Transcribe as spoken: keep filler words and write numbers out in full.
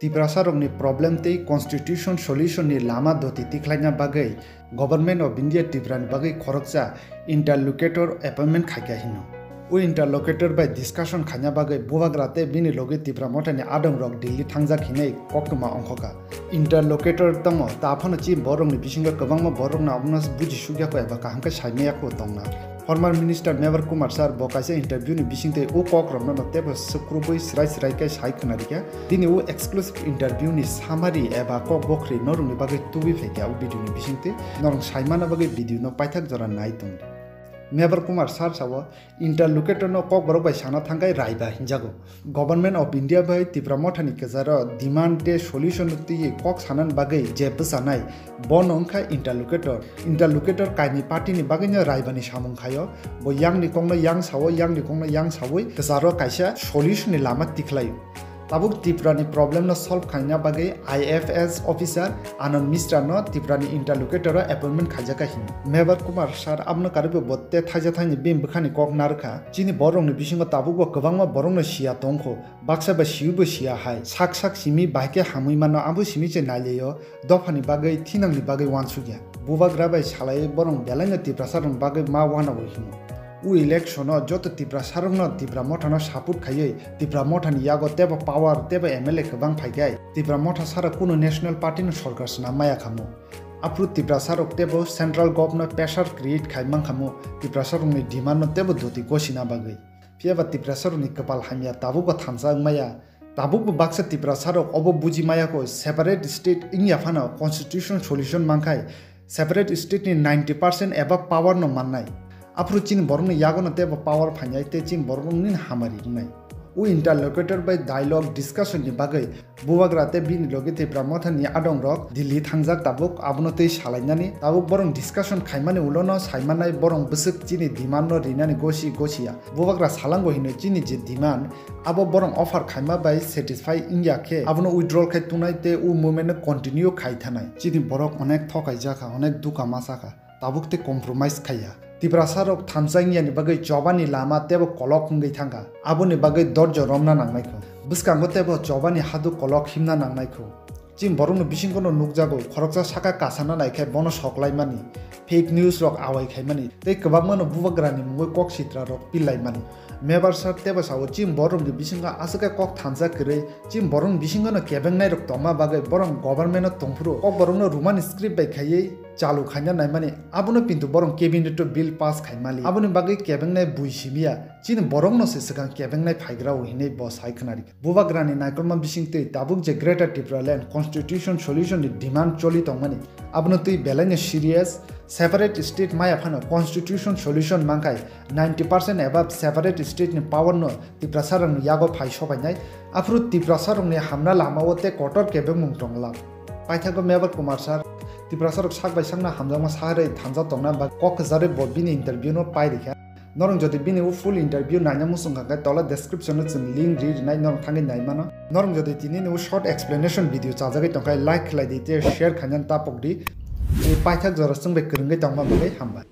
Tiprasarokni problem tei constitution solution ni lama doti tikhlaina bagwi Government of India Tripura ni bagwi khoroksa interlocutor appointment khaikha hino. O interlocutor bai discussion khaina bagwi Bubagra tei bini logi Tipra Mothani adongrok Delhi thangjak hinwi koktwma ongkhokha. Interlocutor tongo, ta phano chini borokni bisingo kwbangma borokno abono buji sukya kho eba kaham khe saimaya kho tongna. Former Minister Mevar Kumar Sir bo kaisa interview ni bisingtwi o kok rokno no tebo swkrubwi srai srai khe sai khwna rikha. Bini o exclusive interview ni summary eba kok bokhri norokni bagwi tubui phaikha o video ni bisingtwi. Norok saimana bagwi video no paithak jora nai tongdi. Mevar Kumar Sir sao interlocutor no kokborok bai sana thangkhai raiba hinjago. Government of India bai Tipra Mothani kwcharo demand tei solution no twiwi kok sanani bagwi je bwchanai, bono wngkha interlocutor. Interlocutor kainwi party ni bagwino raibani samung khaio. Bo yangni kokno yang sao, yangni kokno yang saui kwcharo kaisa solution ni lama tikhlaio. Tabuk Tripura ni problem no solve khaina bagwi I F S officer Anand Mishra no Tripura ni interlocutor o appointment khaijakha hino. Mevar Kumar Sir abono karwi bo tei thaija thaini bini bwkhani kok narwkha. Chini borokni bisingo tabukbo kwbangma borokno siya tongkho. Baksa ba siwibo siya hai. Sak sak simi bahai khe hamwi mano, abo simi se nailaio. Dophani bagwi, thinangni bagwi uansukya. Bubagra bai salaiwi borok belaino Tiprasarokni bagwi ma uanabo hino. O election o joto Tiprasarokno Tipra Mothano support khaiwi Tipra Mothani yago tebo power tebo M L A kwbang phaikhai Tipra Motha sara kunu national party no sorkar swnam maya khamu. Aphuru Tiprasarok tebo central government no pressure create khai mankhamu Tiprasarokni demand no tebo doti gosina bagwi. Phiyaba Tiprasarokni kwpal hamya tabukbo thansa wngmaya. Tabukbo baksa Tiprasarok obo buji maya kho, separate state wngya phano constitution solution mankhai separate state ni ninety percent eba power no mannai. Aphuru chini borokni yagono tebo power phainai tei chini borokno nini hamari wngnai. O interlocutor bai dialogue discussion ni bagwi Bubagra tei bini logi Tipra Mothani adongrok Delhi thangjak tabuk abono tei salainani. Tabuk borok discussion khaimani ulono saimanai borok bwswk chini demand no rinani gosi gosiya. Bubagra salango hino chini je demand abo borok offer khaima bai satisfy wngya khe abono withdrawal khai tunai tei o movement no continue khai thanai. Chini borok onek thokai jakha, onek duka ma sakha. Tabuk tei compromise khaiya. Tiprasarok thansa wngyani bagwi chobani lama tebo kolok wngwi thangkha. Aboni bagwi dorjo romna nangnai kho. Bwskango tebo chobani hadu kolok himna nangnai kho. Chini borokno bisingono nukjago, khoroksa saka kasana naikhai bono soklaimani, fake news rok awai khaimani, tei kwbangmano Bubagrani mungwi kok sitra rok pillaimani. Mebar Sir tebo sao chini borokni bisingo aswk khe kok thansa kwrwi, chini borokni bisingono kebengnai rok tongma bagwi borok government o tongphuru kok borokno Roman script bai khaiwi chalu khaina naimani, abono pintu borok cabinet o bill pass khaimali. Aboni bagwi kebengnai bui simiya, chini borokno se swkang kebengnai phaigrao hinwi bo sai khwnarikha. Bubagrani naikolma bisingtwi tabuk je Greater Tipraland Constitution Solution ni demand choli tongmani, abono twi belaino serious. Separate state maya phano constitution solution mankhai ninety percent above separate state ni power no Tiprasarokni yago phai sobainai. Aphuru Tiprasarokni hamna lamao tei kotor kebengmung tongla. Paithago Mebar Kumar Sir, Tiprasarok sak bai sakno hamjakma saharwi thansa tongna ba kok kwcharwi bo bini interview no pai rikha. Norok jodi bini o full interview naina muchung kha khe tola description o chwng link ri rinai norok thangwi nai mano. Norok jodi tini ni o short explanation video chajagwi tongkha like khlai di tei share khaina tapok di. Tei paithak jora chwng bai kwrwngwi tongma bagwi hambai.